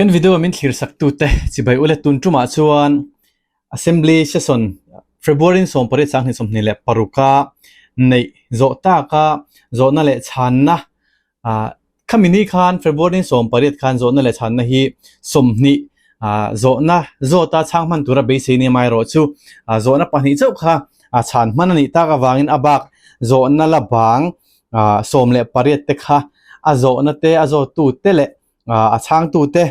Kan video min thlir sak tute chibai ule tun tumah chuan Assembly session February 18 2026 a neih zawh taka zawhna leh chhanna ah khami ni khan February 18 khan zawhna leh chhanna hi 20 ah zawhna zawta chhang hman tura beisei ni amaherawh chu ah zawhna pahnih chauh kha a chhan hman a nih tak avangin a bak zawhna la bang ah 18 te kha a zawhna te a zawttu te leh a chhangtu te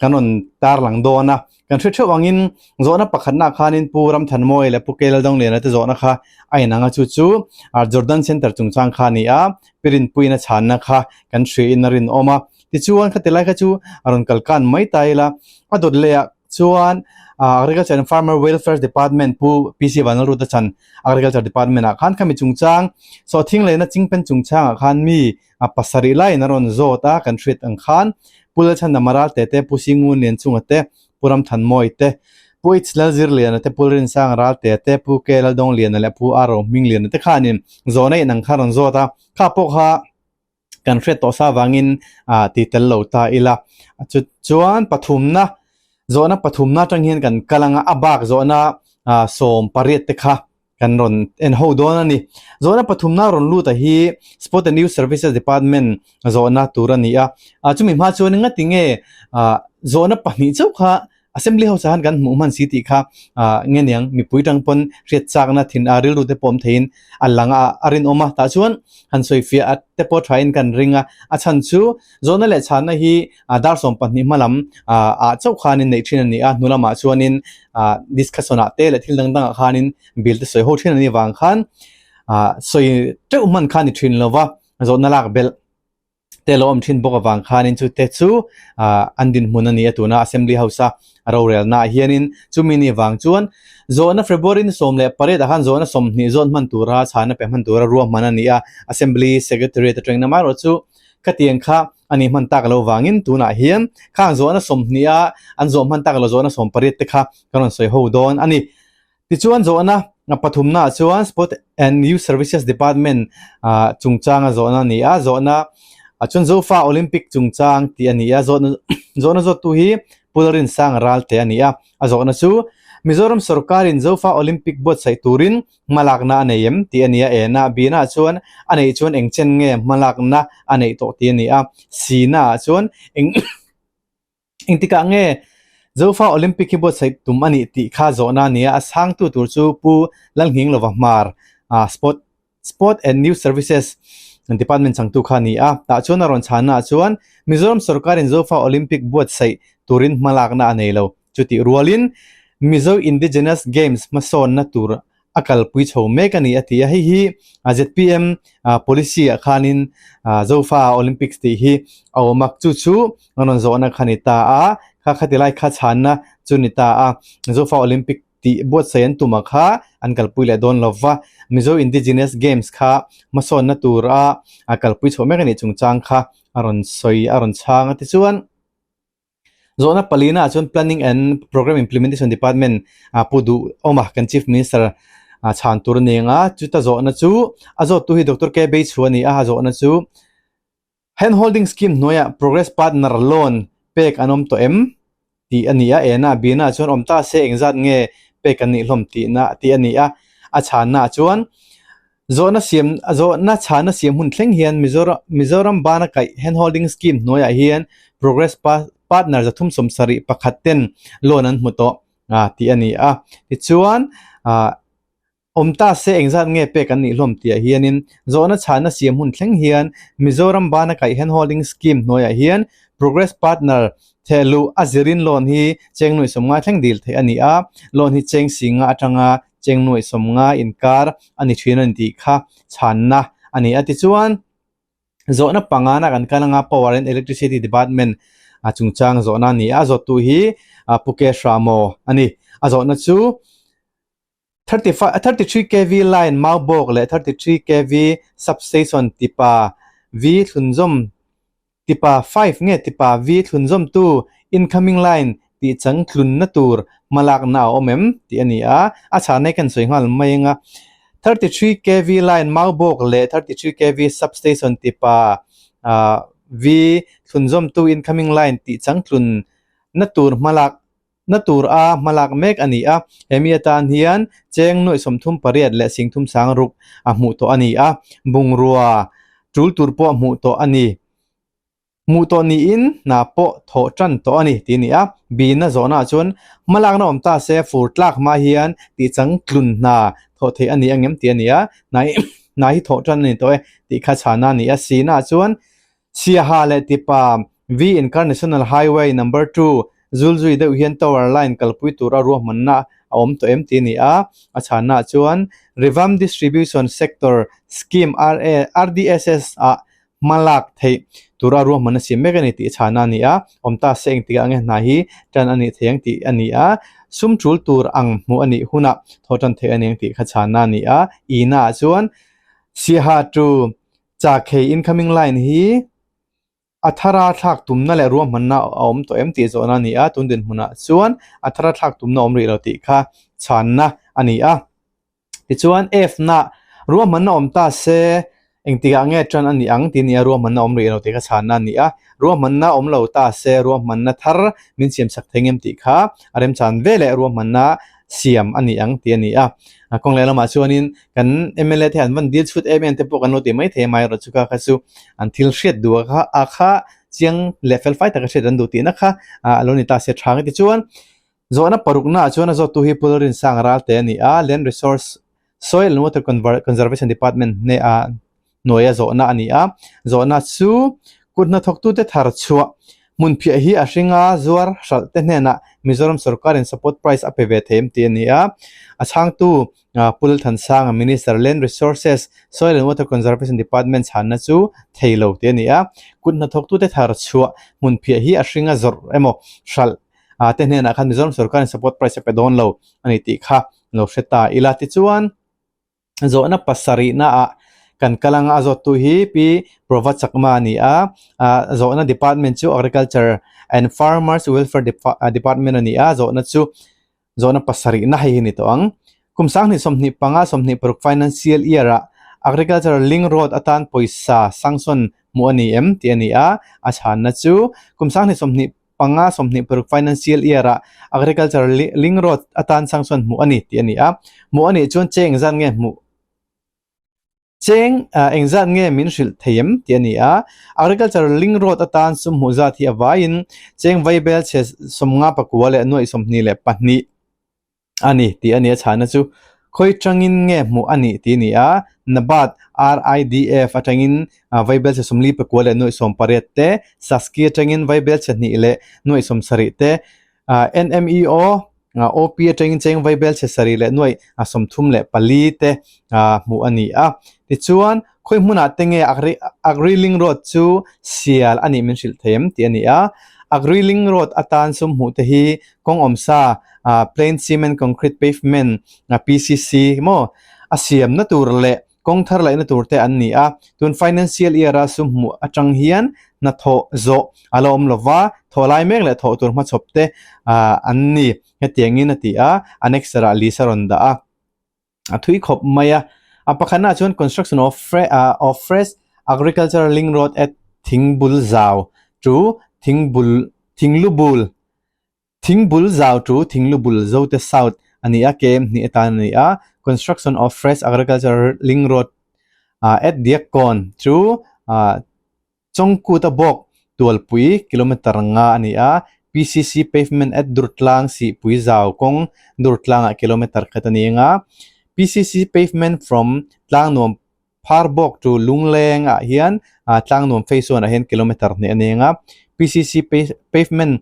kan rawn tarlang dawn a. Kan hre theuh angin zawhna pakhatnaah khanin Pu Ramthanmawia leh Pu Keilaldongliana te zawhna kha a inang a, chu chu Jordan Centre chungchang kha a ni a, Pi Rinpuiin a chhanna kha kan hriain a rinawm a. Tichuan khati lai kha chu a rawn kal kan mai ta ila, a dawt lehah chuan Agriculture and Farmer Welfare Department Pu PC Vanlalruta chan Agriculture Department ah khan khami chungchang sawhthing lehna chingpen chungchangah khan mi A pasarih laiin a rawn zawt a, kan hriat ang khan Pu Lalchhandama Ralte te, Pu Singun Lianchunga te, Pu Ramthanmawii te, Pu H Lalzirliana te, Pu Rinsanga Ralte te, Pu K Laldawngliana leh Pu R Rohmingliana te khanin zawhna in ang kha rawn zawt a, kha pawh kha kan hriat tawh sa avangin ti tel lo ta ila. Chu chuan pathumna, zawhna pathumna atang hian kan kal anga a bak zawhna 18 te kha kan rawn en ho dawn a ni. Zawhna pathumna rawn lut a hi Sport and Youth Services Department zawhna tur a ni a. Ah chumi hma chuan engati nge ah zawhna pahnih chauh kha Assembly House ah khan kan hmuh hman si tih kha ah nge niang mipui tang pawn hriat chakna thin a rilru te pawh awm theiin a lang a a rinawm a. Tah chuan han sawifiah a te pawh thain kan ring a. A chhan chu zawhna leh chhanna hi ah dar 12 hma lam ah ah chauh khanin neih thin a ni a. Hnu lamah chuanin ah discussion ah te leh thil dang dangah khanin bill te sawi ho thin a nih vang khan ah sawi teuh hman kha a ni thin lo va, zawhna lak belh te lo awm thin bawk avang khanin chu te chu ah an dinhmun a ni a tuna assembly house a rorelna ah hianin chumi ni vang chuan zawhna February ni 18 ah khan zawhna 20 zawn hman tura chhana pe hman tura ruahman a ni a, assembly secretariat atangin amaherawh chu khatiang kha a ni hman tak lo vangin tunah hian khang zawhna 20 a an zawh hman tak lo zawhna 18 te kha kan rawn sawi ho dawn a ni. Tichuan zawhna pathumna ah chuan Sport and Youth Services Department ah chungchanga zawhna a ni a, zawhna ah chuan Zofa Olympic chungchang tih a ni a, zawhna zawhna zawttu hi Pu Lalrinsanga Ralte a ni a, a zawhna chu Mizoram sawrkarin Zofa Olympic buatsaih turin hmalakna a nei em tih a ni a, ena bina ah chuan a neih chuan eng chen nge hmalakna a neih tawh tih a ni a, sina ah chuan eng Engtikah nge Zofa Olympic hi buatsaih tum a nih tih kha zawhna a ni a, a chhangtu tur chu Pu Lalnghinglova Hmar, Sport Sport and Youth Services Department changtu kha a ni a. Tah chuan a rawn chhannaah chuan Mizoram sawrkarin Zofa Olympic buatsaih turin hmalakna a nei lo. Chutih rualin Mizo Indigenous Games hmasawnna tur a kalpui chho mek a ni a ti a, hei hi zpm policy ah khanin Zofa Olympics tih hi a awm a, chu chu an rawn zawhna kha a ni ta a, kha khati lai kha chhanna chu a ni ta a, Zofa Olympic tih buatsaih an tum ah kha an kalpui leh dawn lo va, Mizo Indigenous Games kha hmasawnna tura a kalpui chho mek a nih chungchang kha a rawn sawi a rawn chhang a tichuan. Zawhna palina ah chuan Planning and Programme Implementation Department ah pu duh awm a, kan Chief Minister ah chhan tur a ni ang a, chuta zawhna chu a zawttu hi Doctor K Beichhu a ni a, a zawhna chu Hand Holding Scheme hnuaiah Progress Partner Loan pek an awm tawh em tih a ni a, ena bina ah chuan awm ta se engzat nge pek an nih hlawm tihna tih a ni a, a chhanna ah chuan Zawhna siam zawhna chhana siam hun thleng hian Mizoram Mizoram bana kaih Hand Holding Scheme hnuaiah hian Progress Partner 371 ten loan an hmu tawh tih a ni a. Tichuan awm ta se engzat nge pek an nih hlawm tihah hianin zawhna chhana siam hun thleng hian Mizoram bana kaih Hand Holding Scheme hnuaiah hian Progress Partner thehluh a zirin loan hi cheng nuaih 90 thleng dil theih a ni a, loan hi cheng 50 atanga cheng nuaih 50 inkar a ni thin a ni tih kha chhanna a ni a. Tichuan, zawhna pangana kan kal anga Power and Electricity Department a chungchang zawhna a ni a, zawttu hi Pu K Hramo a ni. A zawhna chu 33 kv line Maubawk leh 33 kv substation tipa V thlunzawm Tipa 5 nge tipa V thlunzawmtu incoming line tih chang tlunna tur hmalakna a awm em tih a ni a, a chhanna hi kan sawi nghal mai ang a. 33 kv line Maubawk leh 33 kv substation tipa V thlunzawmtu incoming line tih chang tlun. na tur hmalak na tur a hmalak mek a ni a, hemi atan hian cheng nuaih 38 leh 36 a hmuh tawh a ni a, bungrua tul tur pawh hmuh tawh a ni. Hmuh tawh niin hna pawh thawh tan tawh a ni tih a ni a, Bina zawhnaah chuan hmalakna awm ta se fur tlak hma hian tihchang tlun hna thawh theih a ni angem tih a ni a, hna hi hna hi thawh tan a ni tawh e tih kha chhana a ni a, Sina chuan Siaha leh Tipa V Incarnational Highway Number 2 Zulzui deuh hian Tower Line kalpui tura ruahmanna a awm tawh em tih a ni a, a chhannaah chuan Revam Distribution Sector Scheme RDSS ah hma lak theih tura ruahman a siam mek a ni tih chhana a ni a, awm ta se engtikah nge hna hi tan a nih thei ang tih a ni a, sum tul tur ang hmuh a nih hunah thaw tan theih a ni ang tih kha chhana a ni a, ina ah chuan Siaha to Chakhei incoming line hi a thara thlak tumna leh ruahmanna a awm tawh em tih zawhna a ni a, tun dinhmunah chuan a thara thlak tumna a awm rih lo tih kha chhanna a ni a. Tichuan, F-na ruahmanna awm ta se engtikah nge tan a nih ang tih a ni a, ruahmanna awm rih lo tih kha chhanna a ni a. Ruahmanna awm lo ta se ruahmanna thar min siam sak thei ngem tih kha a remchan ve leh ruahmanna siam a ni ang tih a ni a. Kawng leh lamah chuanin kan mla te an van dil chhut em em te pawh kan lo ti mai thei a, amaherawhchu chu kha kha chu an thil hriat duh a kha a kha chiang leh fel fai taka hriat an duh tihna kha a lo ni ta se tha ang tichuan Zawhna paruknaah chuan a zawttu hi Pu Rinsang Ralte a ni a, Land Resource, Soil and Water Conservation Department hne-a hnuaia zawhna a ni a. Zawhna chu kut hnathawktute thar chhuah hmunphiah hi a hringa zuar hralh te hnenah Mizoram sawrkarin support price a pe ve thei em tih a ni a. A chhangtu Pu Lalthansanga, Minister, Land Resources, Soil and Water Conservation Department chhanna chu thei lo tih a ni a. Kut hnathawktute thar chhuah hmunphiah hi a hringa zawrh emaw hralh ah te hnenah khan Mizoram sorkarin support price a pe dawn lo a ni tih kha lo hre ta ila. Tichuan, zawhna pasarihna ah kan kal anga a zawttu hi Pi Prova Chakma a ni a, ah zawhna department chu Agriculture and Farmers Welfare Department a ni a, zawhna chu zawhna pasarihna hei hi a ni tawh ang. Kum 2025 26 financial year ah Agriculture Link Road atan pawisa sanction hmuh a ni em tih a ni a, a chhanna chu kum 2025 26 financial year ah Agriculture Link Road atan sanction hmuh a ni tih a ni a, hmuh a nih chuan cheng engzat nge hmuh cheng engzat nge min hrilh thei em tih a ni a, Agriculture Link Road atan sum hmuh zat hi a vaiin cheng vaibel chhe 59.22 a ni tih a ni a chhana chu khawi tangin nge hmuh a nih tih a ni a, Nabat RIDF atangin vaibelchhe 49.80 te, Saski atangin vaibelchhe 2.70 te, NMEO OP atangin cheng vaibelchhe 6.34 te hmuh a ni a. Tichuan, khawi hmunah te nge Agri Link Road chu sial a nih min hrilh thei em tih a ni a. Agri Link Road atan sum hmuh te hi kawng awmsa plain cement concrete pavement PCC maw a siamna tur leh kawng thar laihna tur te an ni a, tun financial year a sum hmuh atang hian hnathawh zawh a la awm lova, thawh lai mek leh thawh tur hmachhawp te an ni hetiangin a ti a, annexure ah list a rawn dah a. A thui khawp mai a, a pakhatnaah chuan construction of of fresh agricultural link road at Thingbul Zau to Thingbul Thinglubul Thingbul Zau to Thinglubul Zote South a ni a, KM hnih atan a ni a, construction of fresh agricultural link road at Diakkawn chu Chawngkuta bawk Tualpui kilometre nga a ni a, PCC pavement at Durtlang Sihpui zau kawng Durtlangah kilometre khat a ni ang a, PCC pavement from Tlangnuam Pharbawk to Lungleng ah hian Tlangnuam phase one ah hian kilometre hnih a ni ang a, PCC pavement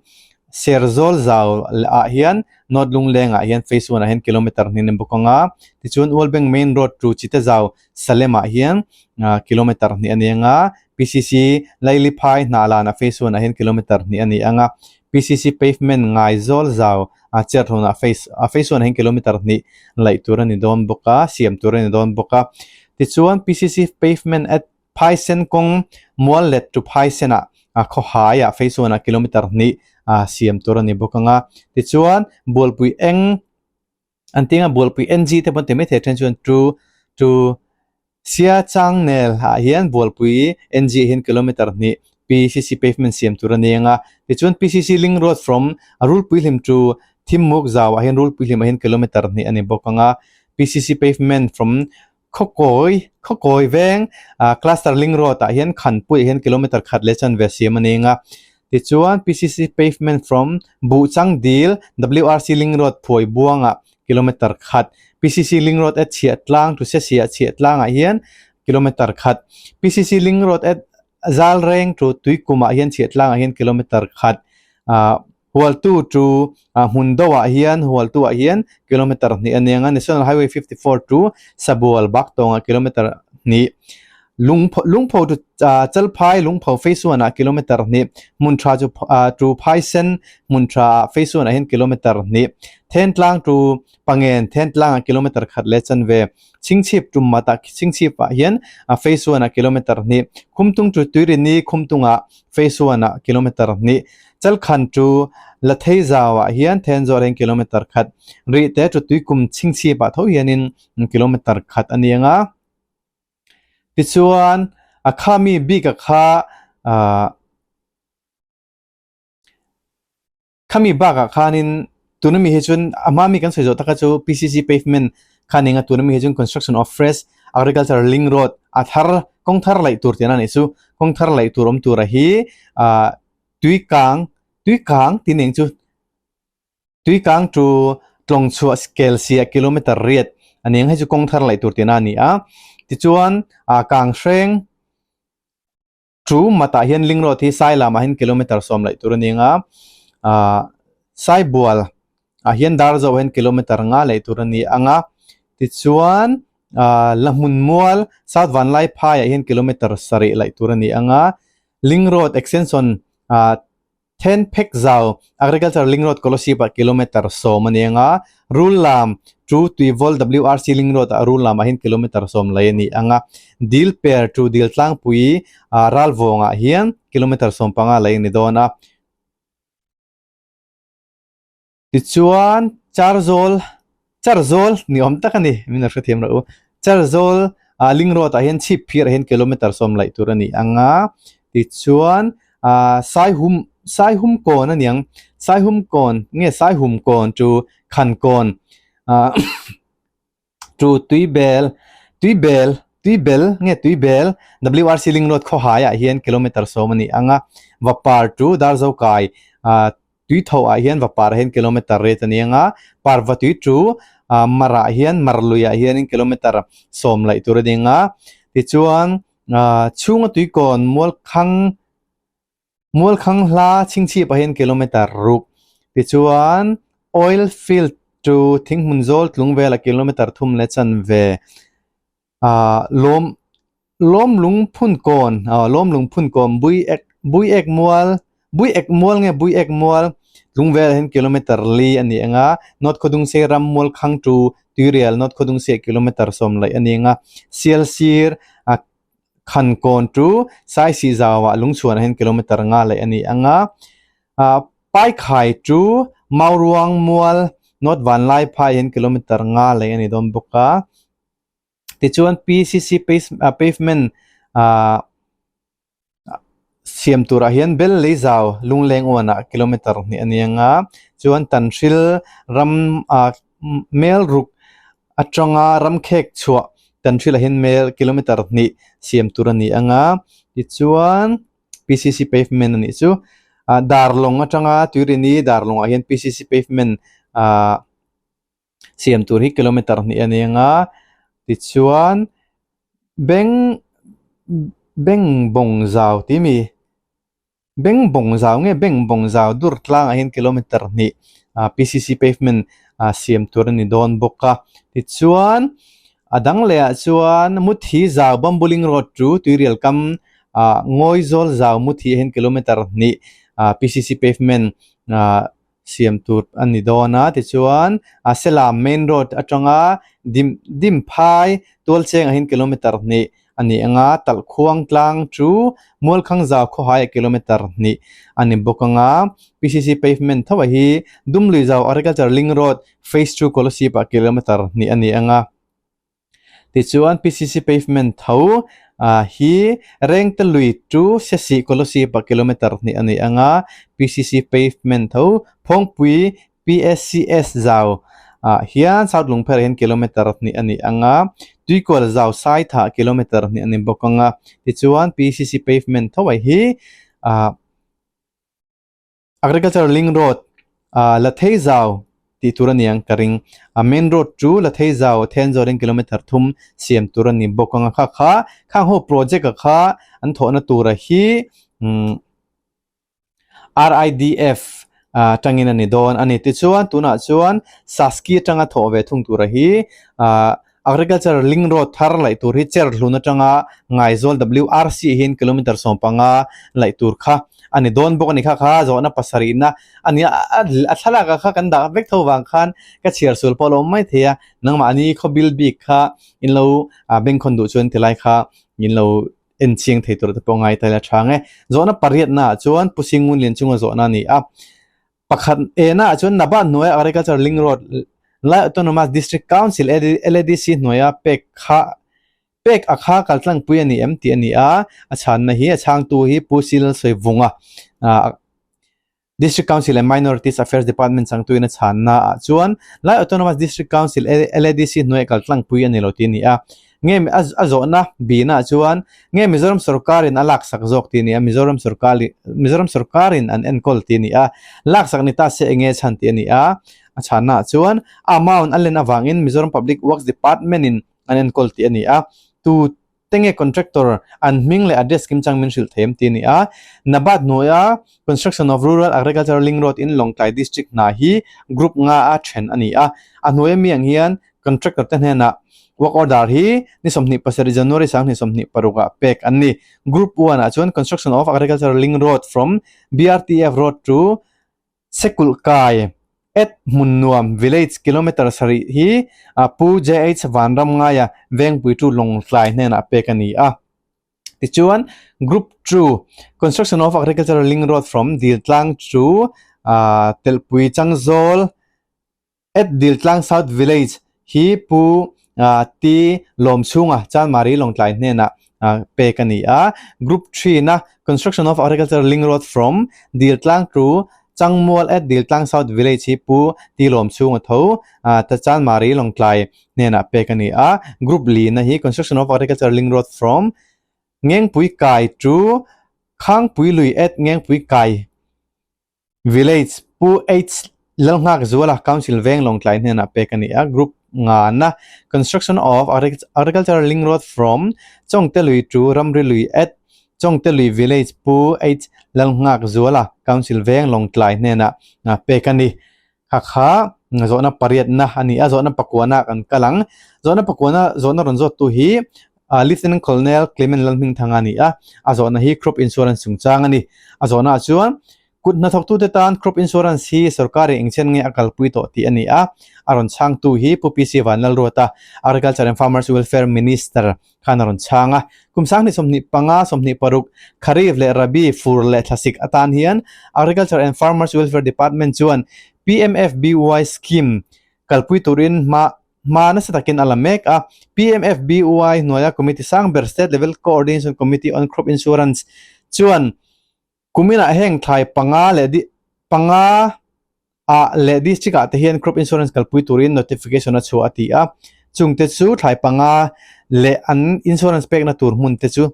Serzawl zau ah hian North Lungleng ah hian phase one ah hian kilometre hnih a ni bawk ang a, tichuan Ualbeng main road to Chitezau Salem ah hian kilometre hnih a ni ang a, PCC Lailiphai hnah lanah phase one ah hian kilometre hnih a ni ang a, PCC pavement Ngaizawl zau Cherhlunah phase phase one ah hian kilometre hnih laih tur a ni dawn bawk a, siam tur a ni dawn bawk a. Tichuan PCC pavement at Phaisen kawng Mual let to Phaisen ah khawhai ah phase one ah kilometre hnih siam tur a ni bawk ang a. Tichuan Bualpui eng An tinga Bualpui NG te pawn ti maithei then chuan to to Sia Changnel ah hian Bualpui NG ah hian kilometer hnih. PCC pavement siam tur a ni ang a, tichuan PCC link road from a Rulpuihlim to Thimmuk zauah hian Rulpuihlim ah hian kilometer hnih a ni bawk ang a, PCC pavement from Khawkawi Khawkawi veng ah cluster link road ah hian Khanpui ah hian kilometer khat leh chanve siam a ni ang a, tichuan PCC pavement from Buhchang Dil WRC link road Phuai buangah kilometer khat PCC link road at Chhiahtlang to Sesiah Chhiahtlangah hian kilometer khat PCC link road at Zalreng to Tuikumah hian Chhiahtlangah hian kilometer khat ah Hualtu to ah Hmundauah hian Hualtuah hian kilometer hnih a nia ang a National Highway 54 to Sabual Baktawngah kilometer hnih Lungpho Lungpho to ah Chalphai Lungpho phase one ah kilometer hnih Hmun tha chu ah to Phaisen hmun tha ah phase one ah hian kilometer hnih Thentlang to Pangen Thentlang ah kilometer khat leh chanve Chhingchhip tum mat ah Chhingchhip ah hian ah phase one ah kilometer hnih Khumtung to Tuirini Khumtung ah phase one ah kilometer hnih Chalkhan to Latheizau ah hian Thenzawl ah hian kilometer khat Rihte to Tuikum Chhingchhip ah tho hianin kilometer khat a ni ang a. Tichuan a khami bik a kha ah Khami bakah khanin tuna mi hi chuan a hma mi kan sawi zawh taka chu PCC pavement kha ning a tuna mi hi chuan construction of fresh agriculture link road a thar kawng thar laih tur tihna a nih chu kawng thar laih tur awm tura hi ah tui kang tui kang tih ning chu tui kang chu tlawng chhuah scale sia kilometer riat a ning hei chu kawng thar laih tur tihna a ni a tichuan ah kang hreng. Chu matah hian link road hi sai lamah hian kilometer sawm laih tur a ni ang a, ahh Saibual ah hian Darzo hian kilometer nga laih tur a ni ang a, tichuan ahh Lahmun mual South Vanlaiphai ah hian kilometer sarih laih tur a ni ang a, link road extension ah Thenphek zau Agriculture Link Road Kolasib ah kilometer 10 a ni ang a, Rullam to Tuivawl WRC Link Road ah Rullam ah hian kilometer 10 lei a ni ang a, Dilper to Diltlangpui ah Ralvawng ah hian kilometer 15 lei a ni dawn a. Tichuan Charzawl Charzawl ni awm tak a ni min lo hrethiam rawh u. Charzawl ah Link Road ah hian chhip phir ah hian kilometer 10 laih tur a ni ang a. Tichuan ah Saihum Saihum kawn a niang Saihum kawn nge Saihum kawn chu Khan kawn ah Chu Tuibel, Tuibel, Tuibel nge Tuibel, WRC Link Road khawhai ah hian kilometer 10 a ni ang a, Vapar chu Darzokai ah Tuitho ah hian Vapar ah hian kilometer riat a ni ang a, Parvatui chu ah Mar ah hian Mar lui ah hianin kilometer 10 laih tur a ni ang a, tichuan ah chhunga tuikawn Mualkhang Mualkhang hla chhingchhip ah hian kilometer ruk tichuan oil field chu thinghmun zawl tlung velah kilometer thum leh chanve ah lawm lawm lung phun kawn ah lawm lung phun kawn bui ek bui ek mual bui ek mual nge bui ek mual tlung velah hian kilometer li a ni ang a north khawdungsei ram mualkhang chu tuirial north khawdungsei kilometer 10 laih a ni ang a sialsir ah Khankawn chu Saisih zauah lungchhuanah hian kilometer nga laih a ni ang a, ah Paikhai chu Mauruang mual North Vanlaiphai hian kilometer nga laih a ni dawn bawk a. Tichuan PCC pavement ah siam turah hian Bel lei zau Lungleng uanah kilometer hnih a ni ang a, chuan Tanhril ram ah mel ruk atanga ramkhek chhuah Tanhril ah hian mel kilometer hnih siam tur a ni ang a, tichuan PCC pavement a nih chu ah Darlawng atanga Tuirini Darlawng ah hian PCC pavement ah siam tur hi kilometer hnih a ni ang a, tichuan beng beng bawng zau tih mi beng bawng zau nge beng bawng zau dur tlangah hian kilometer hnih ah PCC pavement ah siam tur a ni dawn bawk a tichuan a dang leh ah chuan muthi zau bambuling road chu tuirial kam ah ngawizawl zau muthi ah hian kilometer hnih ah PCC pavement ah siam tur a ni dawn a tichuan a Selam main road atanga dim dim phai tual chengah hian kilometer hnih a ni ang a Talhkhuang tlang chu Mualkhang zau khawhai ah kilometer hnih a ni bawk ang a PCC pavement tho ah hi Dumlui zau agriculture link road phase 2 Kolasib ah kilometer hnih a ni ang a tichuan PCC pavement tho. hi Rengte lui to Sesih Kolosip ah kilometer hnih a ni ang a, PCC pavement tho Phawngpui PSCS zau ah hian South Lungpher ah hian kilometer hnih a ni ang a, Tuikual zau Saithah kilometer hnih a ni bawk ang a, tichuan PCC pavement tho ah hi ah Agriculture link road ah la thei zau tih tur a ni ang ka ring a main road chu la thei zau then zawr in kilometer thum siam tur a ni bawk ang a kha kha khang ho project a kha an thawhna tura hi umm RIDF ah tangin a ni dawn a ni tichuan tunah chuan Saski atanga thawh ve thung tura hi ah Agriculture link road thar laih tur hi cher hlun atanga Ngaizawl WRC hian kilometer 15 laih tur kha a ni dawn bawk a ni kha kha zawhna pasarihna a ni a a thlalak ah kha kan dah vek tho vang khan ka chhiar sul pawh a lo awm mai thei a nangmahni khawbil bik kha in lo bengkhawn duh chuan tilai kha in lo en chiang thei tur te pawh ngai ta ila tha ang e. Zawhna pariatna ah chuan Pu Singun Lian chunga zawhna a ni a. Pakhat ena ah chuan Nabah hnuaia Agriculture Link Road Lai Autonomous District Council LADC hnuaia pek kha pek a kha kaltlangpui a ni em tih a ni a. A chhanna hi a chhangtu hi Pu Sil Sawivunga District Council and Minorities Affairs Department changtuin a chhanna ah chuan Lai Autonomous District Council LADC hnuaia kaltlangpui a ni lo tih a ni a. Nge a zawhna bihna ah chuan nge Mizoram sorkarin a laksak zawk tih a ni a, Mizoram sorkar Mizoram sorkarin an enkawl tih a ni a, laksak ni ta se enge chhan tih a ni a. A chhanna ah chuan a amount a len avangin Mizoram Public Works Department in an enkawl tih a ni a. Tu te nge contractor an hming leh address kim chang min hrilh thei em tih a ni a. Nabad hnuaia Construction of Rural Agricultural Link Road in Lawngtlai District hna hi group nga a then a ni a. A hnuaia mi ang hian contractor te hnenah work order hi ni 27 January 2026 ah pek an ni. Group 1 ah chuan Construction of Agricultural Link Road from BRTF Road to Sekulh Kai at Hmunnuam Village kilometre sarih hi Pu JH Vanramngaia Vengpuitu Lawngtlai hnenah pek a ni a. Tichuan, Group 2, Construction of Agricultural Link Road from Diltlang to Telpui Changzawl At Diltlang South Village hi Pu T Lawmchhunga Chanmari Lawngtlai hnenah pek a ni a. Group 3 na Construction of Agricultural Link Road from Diltlang to Changmual at Diltlang South Village hi Pu T Lawmchhunga tho Chanmari Lawngtlai hnenah pek a ni a. Group li na hi Construction of Agricultural Link Road from Ngengpui Kai to Khangpui Lui at Ngengpui Kai Village Pu H Lalnghakzuala Council Veng Lawngtlai hnenah pek a ni a, Group ngana Construction of Agricultural Link Road from Chawngtelui to Ramrilui at Chawngtelui Village Pu H Lalnghakzuala Council Veng Lawngtlai hnenah pek a ni. Kha kha zawhna pariatna a ni a, zawhna pakuana kan kal ang. Zawhna pakuana zawhna rawn zawttu hi Lieutenant Colonel Clement Lalhmingthanga a ni a, a zawhna hi Crop Insurance chungchang a ni. A zawhnaah chuan kut hnathawktute tan Crop Insurance hi sorkarin engchen nge a kalpui tawh tih a ni a, a rawn chhangtu hi Pu PC Vanlalruata, Agriculture and Farmers Welfare Minister khan a rawn chhang a. Kum 2025, 26 Kharif leh Rabi fur leh thlasik atan hian Agriculture and Farmers Welfare Department chuan PMFBY Scheme kalpui turin hma hma nasa takin a la mek a. PMFBY hnuaia committee sang ber State Level Coordination Committee on Crop Insurance chuan kuminah heng thlai panga leh panga ah leh district ah te hian crop insurance kalpui turin notification a chhuah a ti a, chung te chu thlai panga leh an insurance pekna tur hmun te chu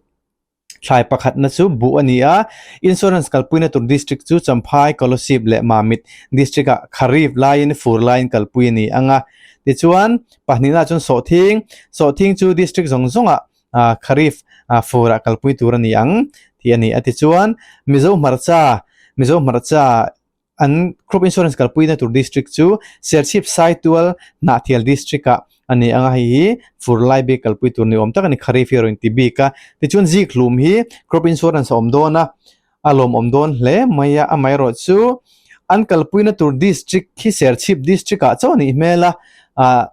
thlai pakhatna chu buh a ni a, insurance kalpuina tur district chu Champhai, Kolosib leh Mamit district ah kharif laiin fur laiin kalpui a ni ang a, tichuan pahnihna chuan sawhthing, sawhthing chu district zawng zawng ah kharif fur ah kalpui tur a ni ang tih a ni a, tichuan Mizo hmarcha, Mizo hmarcha An crop insurance kalpuina tur district chu Serchhip Saitual Hnahthial district ah a ni ang a, hei hi fur lai bik kalpui tur ni awm tak a ni, kharif hi a rawn ti bik a. Tichuan zikhlum hi crop insurance a awm dawn a, a lawmawm dawn hle mai a, amaherawh chu an kalpuina tur district hi Serchhip district ah chauh a nih hmel a, ah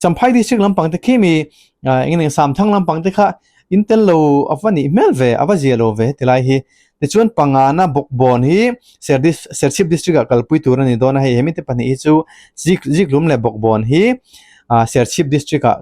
Champhai district lampang te khi mi eng eng Samthang lampang te kha in tel lo a va nih hmel ve a va zia lo ve heti lai hi tichuan pangana bawkbawn hi Serchhip district ah kalpui tur a ni dawn a hei hemi te pahnih hi chu Ziklum leh bawkbawn hi Serchhip district ah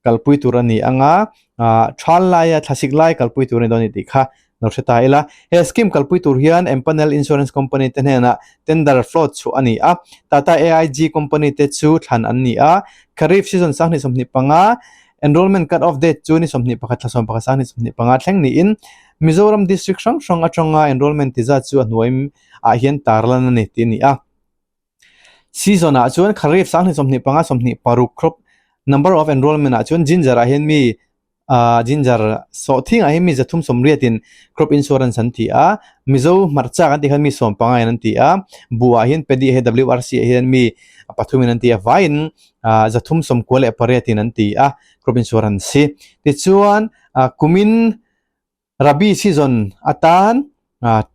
kalpui tur a ni ang a. Thal laia thlasik lai kalpui tur a ni dawn a ni tih kha lo hre ta ila. He scheme kalpui tur hian Empanel Insurance Company te hnenah tender float chhuah a ni a, Tata AIG Company te chu thlan an ni a. Kharif season 2025 enrollment cut off date chu ni 21 thla 11 2025 thleng niin Mizoram district hrang hrang atanga enrollment ti zat chu a hnuai ah hian tarlan a ni tih a ni a. Season ah chuan Kharif 2025 26 crop number of enrollment ah chuan Ginger ah hian mi ah Ginger sawhthing ah hian mi 380 in crop insurance an ti a, Mizo hmarcha kan tih khan mi 15 in an ti a, Buh ah hian Paddy ah hian WRC ah hian mi pathum in an ti a, vaiin ah 398 in an ti a crop insurance hi. Tichuan ah kumin Rabi season atan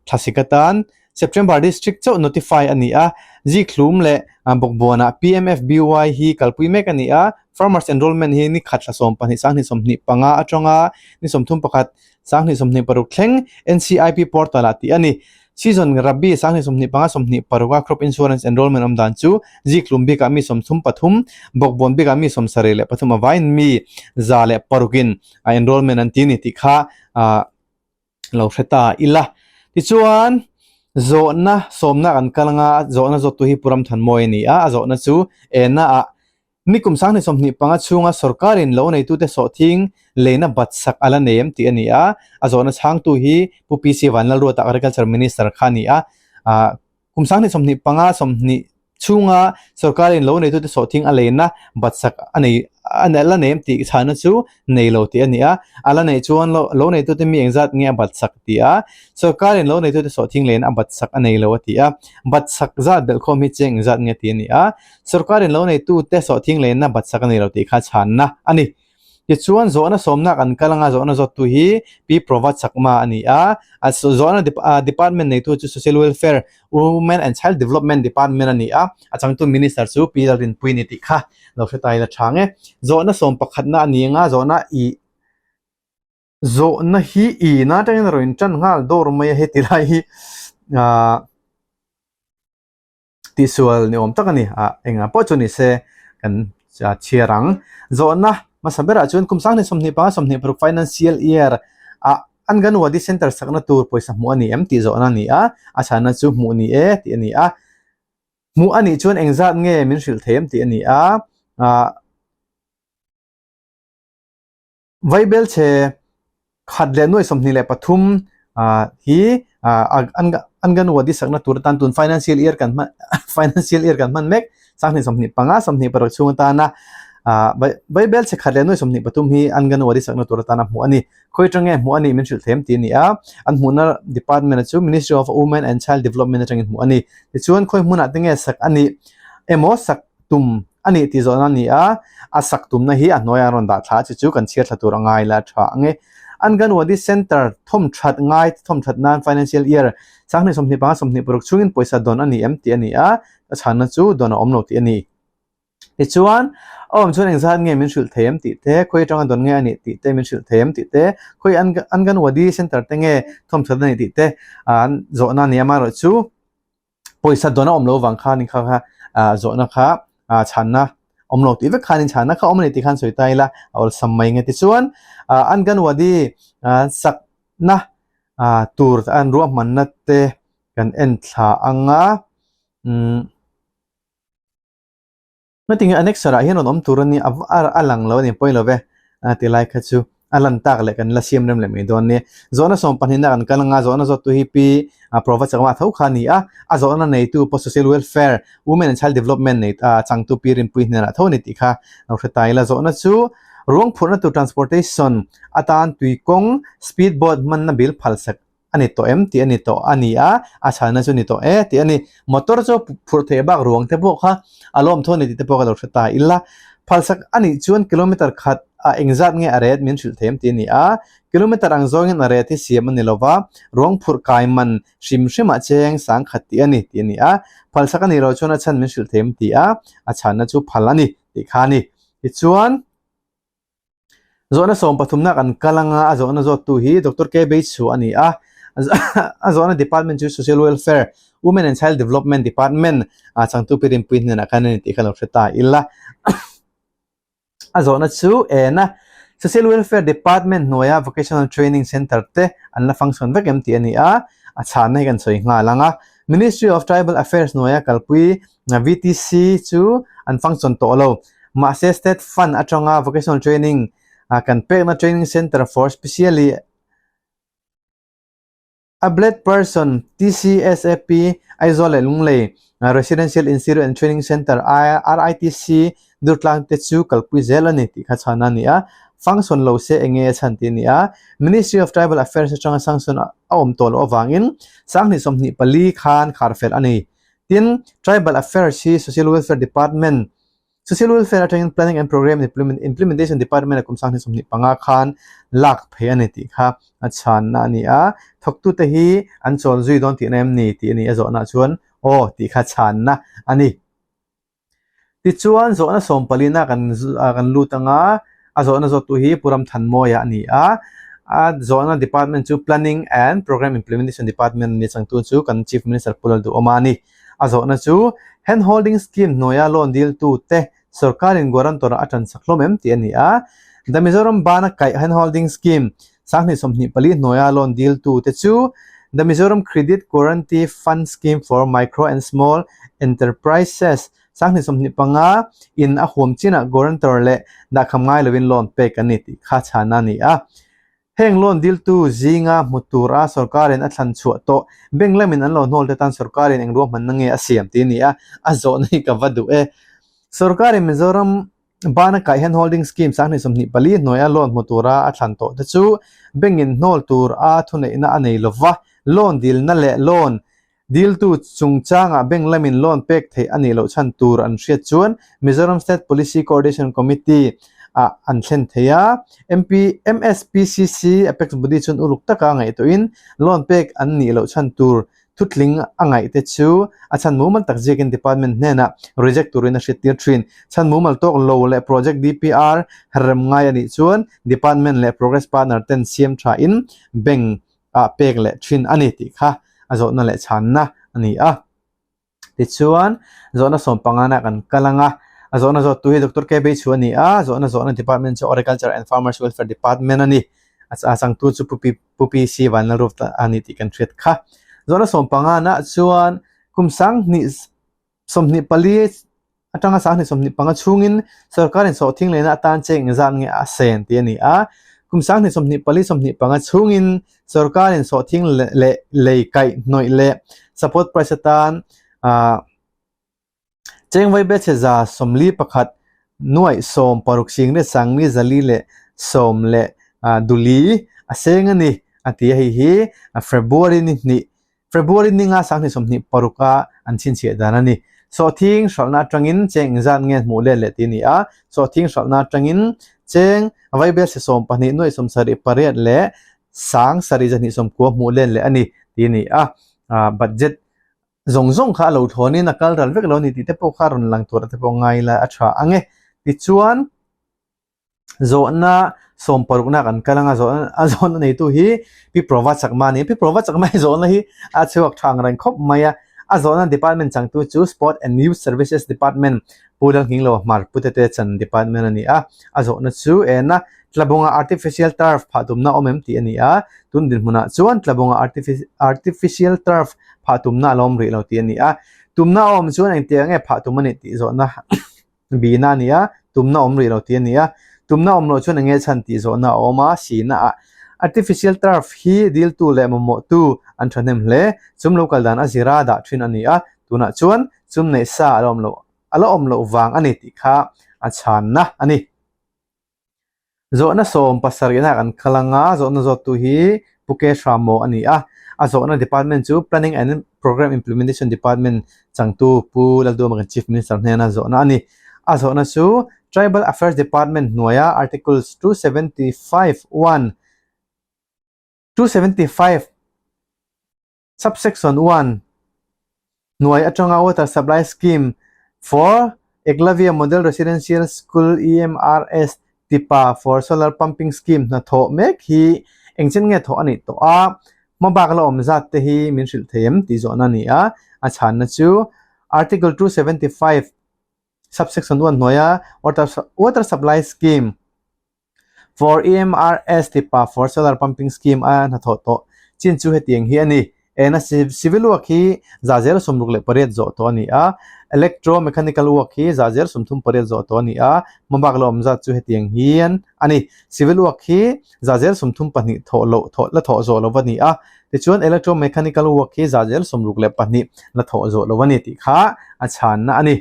thlasik atan September district chauh notify a ni a, Zikhlum leh Bawkbuanah PMFBY hi kalpui mek a ni a, Farmers Enrollment hi ni khat thla 12 2025 atanga ni 31 2026 thleng NCIP portal ah tih a ni. Season Rabi 2025 26 a Crop Insurance Enrollment awm dan chu Zikhlum bikah mi 33, Bawkbuan bikah mi 73 a vaiin mi 106 in a enrollment an ti a ni tih kha ah lo hre ta ila. Tichuan zawhna sawmna kan kal anga zawhna zawttu hi Pu Ramthanmawi a ni a, a zawhna chu ena ah nikum 2025 chhunga sorkarin lo neitute sawhthing leina bat sak a la nei em tih a ni a, a zawhna chhangtu hi Pu PC Vanlalruata Agriculture Minister kha a ni a, ah Kum 2025 20 chhunga sorkarin lo neitute sawhthing a leina batsak a nei a la nei em tih chhana chu nei lo tih a ni a. A la neih chuan lo lo neitute mi engzat nge a batsak tih a, sorkarin lo neitute sawhthing leina a batsak a nei lo a ti a. Batsak zat belhkhawm hi cheng engzat nge tih a ni a. Sorkarin lo neitute sawhthing leina batsak a nei lo tih kha chhanna a ni. Tichuan zawhna sawmna kan kal anga zawhna zawttu hi Pi Prova Chakma a ni a, a zawhna department neitu chu Social Welfare, Women and Child Development Department a ni a, a changtu Minister chu Pi Lalrinpuii a ni tih kha lo hre ta ila tha ang e. Zawhna sawm pakhatna a ni anga zawhna i zawhna hi i na atangin a rawn intan nghal dawr mai a heti lai hi ah tihsual ni awm tak a ni ah engah pawh chu ni se kan chhiar ang. Zawhna hmasa berah chuan kum 2025 26 financial year ah Anganwadi Centre sakna tur pawisa hmuh a ni em tih zawhna a ni a, a chhanna chu hmuh ni e tih a ni a. Hmuh a nih chuan engzat nge min hrilh thei em tih a ni a ah. Vaibel chhe khat leh nuai 23 hi Anganwadi sakna tur atan tun financial year kan hman financial year kan hman mek 2025 26 chhung atana Vaibel chhe khat leh nuai 23 hi Anganwadi sakna tur atana hmuh a ni. Khawi atang nge hmuh a nih min hrilh them tih a ni a, an hmuhna department chu Ministry of Women and Child Development atangin hmuh a ni. Tichuan khawi hmunah te nge sak a nih emaw sak tum a nih tih zawhna a ni a, a sak tumna hi a hnuaiah an rawn dah thla a, chu chu kan chhiar thla tur a ngai la tha ang e. Anganwadi Centre thawmthat ngai thawmthat nan Financial Year 2025 26 chhungin pawisa dawn a ni em tih a ni a, a chhanna chu dawn a awm lo tih a ni. Tichuan, a awm chuan engzat nge min hrilh thei em tih te, khawi atanga dawn nge a nih tih te min hrilh thei em tih te, khawi Anganwadi Centre te nge thawmthat a nih tih te an zawhna a ni a, amaherawhchu, pawisa dawn a awm lo vang khanin kha kha ah zawhna kha ah chhanna awm lo tih vek khanin chhanna kha awm a ni tih khan sawi ta ila a awlsam mai nge tichuan ah Anganwadi ah sakna ah tur an ruahmanna te kan en thla anga umm. Hmatinge Annexure ah hian rawn awm tur a ni a a lang lo a ni pawi lo ve a ti lai kha chu a lan tak leh kan la siam rem leh mai dawn nia. Zawhna sawm pahnihna kan kal anga zawhna zawttu hi Pi Prova Chakma tho kha a ni a, a zawhna neitu pawh Social Welfare, Women and Child Development nei changtu Pi Rinpuii hnenah tho a ni tih kha lo hre ta ila. Zawhna chu ruang phurhna tur transportation atan tuikawng speed boat hmanna bill phalsak a ni tawh em tih a ni tawh a ni a, a chhanna chu ni tawh e tih a ni. Motor chu phurh theih bak ruang te pawh kha a lawm tho a ni tih te pawh ka lo hre ta ila. Phalsak a nih chuan kilometer khat ah engzat nge a ret min hrilh thei em tih a ni a, kilometer ang zawngin a ret hi siam a ni lo va, ruang phurh kai man hrim hrimah cheng sang khat tih a ni tih a ni a, phalsak a nih loh chuan a chhan min hrilh thei em tih a, a chhanna chu phal a ni tih kha a ni. Tichuan. Zawhna sawm pathumna kan kal anga a zawhna zawttu hi Doctor K Beichhu a ni a, a zawhna department chu Social Welfare, Women and Child Development Department a changtu Pi Rinpuii hnenah khan a ni tih kha lo hre ta ila. A zawhna chu ena. Social Welfare Department hnuaia Vocational Training Centre te an la function vek em tih a ni a, a chhanna hi kan sawi nghal ang a. Ministry of Tribal Affairs hnuaia kalpui VTC chu an function tawh lo. Mahse State Fund atanga Vocational Training kan pekna Training Centre for Specially Abled Person, TCSAP, Aizawl leh Lunglei Residential Institute and Training Centre, RITC, Durtlang te chu kalpui zel a ni tih kha chhan a ni a. Function lo se enge a chhan tih a ni a. Ministry of Tribal Affairs atanga sanction a awm tawh loh avangin 2024 khan khar fel a ni. Tin, Tribal Affairs hi Social Welfare Department, Social Welfare atangin Planning and Programme Implementation Department a kum 2025 khan lak phei a ni tih kha a chhanna a ni a. Thawktute hi an chawl zui dawn tihna em ni tih a ni a zawhna chuan aw tih kha chhanna a ni. Tichuan zawhna sawmpalina kan kan lut anga a zawhna zawttu hi Pu Ramthanmawia a ni a. A zawhna department chu Planning and Programme Implementation Department a ni changtu chu kan Chief Minister Pu Lalduhawma a ni. A zawhna chu Hand Holding Scheme hnuaia loan diltute sorkarin guarantor a tan sak hlawm em tih a ni a. The Mizoram Bana Kaih Hand Holding Scheme 2024 hnuaia loan diltute chu The Mizoram Credit Guarantee Fund Scheme for Micro and Small Enterprises 2025 in a huam chinah guarantor leh dahkham ngai lovin loan pek an ni tih kha chhana a ni a. Heng loan diltu zinga hmu tura sorkarin a thlan chhuah tawh bank lamin an lo hnawl te tan sorkarin eng ruahmanna nge a siam tih a ni a, a zawhna hi ka va duh e. Sorkarin Mizoram bana kaih hian holding scheme 2024 hnuaia loan hmu tura a thlan tawh te chu bank in hnawl tur a thuneihna a nei lova, loan dilna leh loan Diltu chungchangah bank lamin loan pek theih a nih loh chhan tur an hriat chuan Mizoram State Policy Coordination Committee ah an thlen thei a. MP, MSPCC Apex Body chuan uluk taka ngaihtuahin loan pek an nih loh chhan tur thutling a ngaihte chu a chhan mumal tak ziakin department hnenah reject turin a hriattir thin. Chhan mumal tawk lo leh project DPR rem ngai a nih chuan department leh progress partner ten siam thain bank ah pek leh thin a ni tih kha a zawhna leh chhanna a ni a. Tichuan, zawhna sawm pangana kan kal ang a, a zawhna zawttu hi Doctor K Beichhu a ni a, zawhna zawhna department chu Horticulture and Farmers Welfare Department a ni. A changtu chu Pu Pu PC Vanlalrup a ni tih kan hriat kha. Zawhna sawm pangana chuan kum 20 24 atanga 2025 chhungin sorkarin sawhthing lehna atan cheng engzat nge a sen tih a ni a. Kum 2024 25 chhungin sorkarin sawhthing leh lei kaih hnawih leh support price atan cheng vaibel chhe 41 nuaih sawm paruk singriat sangni zali leh sawm leh duli a seng a ni a ti a. Hei hi February ni hnih February ninga 2026 a an chhinchhiah dan a ni. Sawhthing hralhna atangin cheng engzat nge hmuh let leh tih a ni a, sawhthing hralhna atangin cheng vaibel se 12 nuaih 78 leh sang sarih zahnih sawmkua hmuh let leh a ni tih a ni a. Budget zawng zawng kha a lo thlawnin a kal ral vek lo a ni tih te pawh kha rawn lang tur te pawh ngai la a tha ang e. Tichuan. Zawhna sawm parukna kan kal anga zawhna a zawhna neitu hi Pi Prova Chakma a ni. Pi Prova Chakma hi zawhna hi a chhuak tha ang reng khawp mai a. A zawhna department changtu chu Sport and Youth Services Department Pu Lalnghinglo Hmar Pu Tete Chan Department a ni a. A zawhna chu ena Tlabunga Artificial Turf phah tumna awm em tih a ni a. Tun dinhmunah chuan Tlabunga Artificial Turf phah tumna a la awm rih lo tih a ni a. Tumna a awm chuan engtiang nge phah tum a nih tih zawhna Bihna a ni a, tumna awm rih lo tih a ni a. Tumna awm loh chuan enge chhan tih zawhna a awm a, sihna ah artificial turf hi diltu leh mamawhtu an thahnem hle. Chum lo kal dan a zira dah thin a ni a, tunah chuan chum neih sa a la awm loh a la awm loh vang a ni tih kha a chhanna a ni. Zawhna sawm pasarihna kan kal ang a, zawhna zawttu hi Pu K Hramo a ni a. A zawhna department chu Planning and Programme Implementation Department changtu Pu Lalduama kan Chief Minister hnena zawhna a ni. A zawhna chu Tribal Affairs Department hnuaia Articles 275 1, 275, Subsection 1, Hnuai atanga Water Supply Scheme for Eklavya Model Residential School, EMRS, tipa for Solar Pumping Scheme hnathawh mek hi engchen nge thawh a nih tawh a, hmabak la awm zat te hi min hrilh thei em tih zawhna a ni a, a chhanna chu Article 275 Subsection 1 hnuaia Water Supply Scheme. For EMRS tipa for Solar Pumping Scheme a hnathawh tawh chin chu hetiang hi a ni. Ena civil work hi 168 zawh tawh a ni a, electro mechanical work hi 138 zawh tawh a ni a, hmabak la awm zat chu hetiang hian a ni. Civil work hi 132 thawh loh thawh la thawh zawh lo a ni a, tichuan electro mechanical work hi 62 la thawh zawh lo a ni tih kha a chhanna a ni.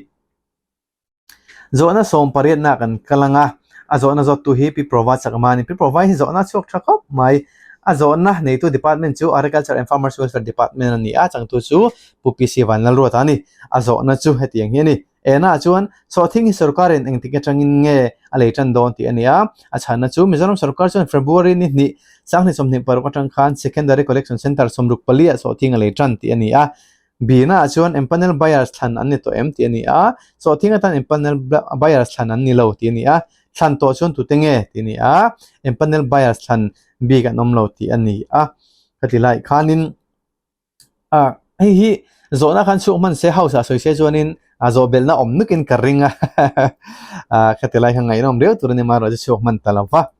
Zawhna sawm pariatna kan kal ang a, a zawhna zawttu hi Pi Prova Chakma a ni. Pi Prova hi zawhna a chhuak tha khawp mai. A zawhna neitu department chu Agriculture and Farmers Welfare Department a ni a, changtu chu Pu PC Vanlalruata a ni. A zawhna chu hetiang hi a ni. Enah chuan sawhthing hi sorkarin engtik atangin nge a lei tan dawn tih a ni a. A chhanna chu Mizoram sorkar chuan February ni hnih sanghnih 26 atang khan Secondary Collection Centre 64 ah sawhthing a lei tan tih a ni a. Bihna ah chuan empanel buyers thlan an ni tawh em tih a ni a, sawhthing atan empanel buyers thlan an ni lo tih a ni a, thlan tawh chuan tute nge tih a ni a, empanel buyers thlan bik an awm lo tih a ni a. Ka ti lai khanin ah hei hi zawhna khan chhuak hman se house ah sawi se chuanin a zawh belhna awm nukin ka ring a ah ka ti lai kha ngaihnawm riau tur a ni marawh chu chhuak hman ta lo va.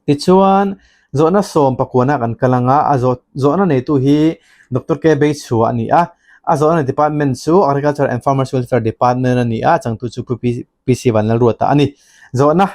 Tichuan, zawhna sawm pakuana kan kal ang a, a zawh zawhna neitu hi Doctor K Beichhua a ni a, a zawhna department chu Agriculture and Farmers Welfare Department a ni a, changtu chu Pu PC Vanlalruata a ni. Zawhna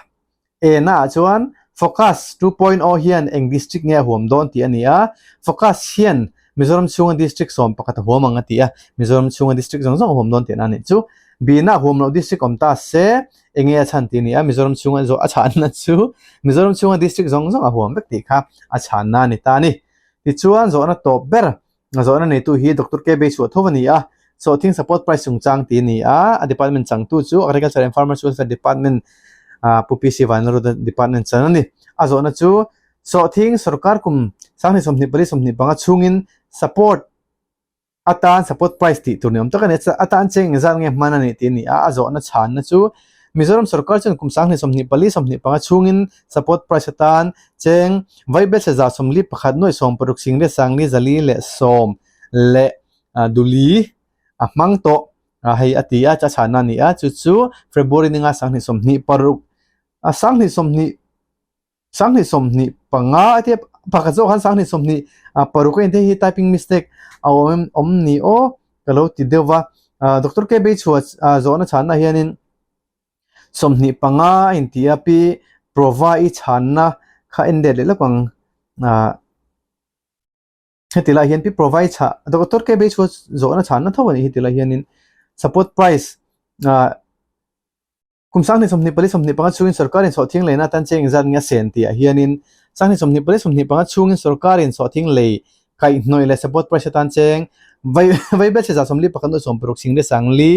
ena ah chuan Focus 2.0 hian eng district nge a huam dawn tih a ni a, Focus hian Mizoram chhunga district sawm pakhat a huam ang a ti a, Mizoram chhunga district zawng zawng a huam dawn tihna a nih chu. Bihna huam loh district awm ta se, Enge a chhan tih a ni a, Mizoram chhunga zawh a chhanna chu Mizoram chhunga district zawng zawng a huam vek tih kha a chhanna a ni ta a ni. Tichuan zawhna tawp ber zawhna neitu hi Doctor K Beisuah tho a ni a, Sawhthing Support Price chungchang tih a ni a, a department changtu chu Agriculture and Farmers Welfare Department Pu PC Vanlalruata department chan a ni. A zawhna chu Sawhthing sorkar kum 2024 25 chhungin support atan support price tih tur ni awm tak a ni. Atan cheng engzat nge hman a nih tih a ni a, a zawhna chhanna chu Mizoram sorkar chuan kum 2024 25 chhungin support price atan cheng vaibelchhe 141 nuaih 60 sing leh sangli zali leh sawm leh duli a hmang tawh a hei a ti a, a chhanna a ni a, chu chu February ninga 2026 a 2020 2025 a tia pakhat zawk khan 2026 a in te hi typing mistake a awm em awm ni aw ka lo ti deuh va ah doctor K Beichhua ah zawhna chhanna hianin 25 a in ti a pi Prova i chhanna kha en let leh lawk ang ah heti lai hian pi Prova i chhah doctor K Beichhua zawhna chhanna tho a nih heti lai hianin support price ah. Kum 2024 25 chhungin sorkarin sawhthing leina atan cheng engzat nge a sen tihah hianin 2024 25 chhungin sorkarin sawhthing lei kaihhnawih leh support price atan cheng vai vaibelchhe 41 nuaih 60 sing leh sangli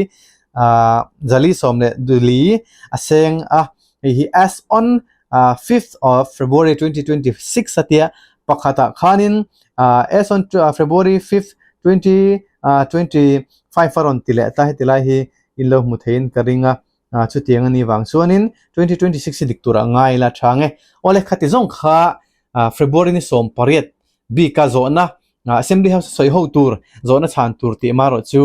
zali sawm leh duli a seng a, hei hi as on fifth of February 2026 a tia pakhatah khanin as on February fifth 2025 a rawn ti leh ta heti lai hi in lo hmu theiin ka ring a, chutiang a nih vang chuanin 2026 hi dik turah ngai ila tha ang e. Awle khati zawng kha February ni 18 bika zawhna Assembly House a sawi ho tur zawhna chhan tur tih marawh chu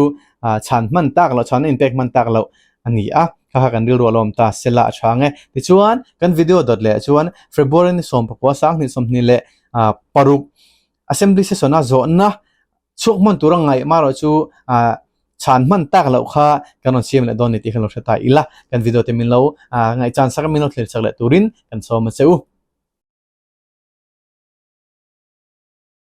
chhan hman tak loh chhanna inpek hman tak loh a ni a, kha kha kan rilru a lawm ta sela a tha ang e. Tichuan kan video dawt leh chuan February ni 19 2026 Assembly session a zawhna chhuak hman tura ngaih marawh chu ah chhan hman tak loh kha kan rawn siam leh dawn ni tih kha lo hre ta ila kan video te min lo ah ngaihchan sak a min lo thlir chak leh turin kan sawm a che u.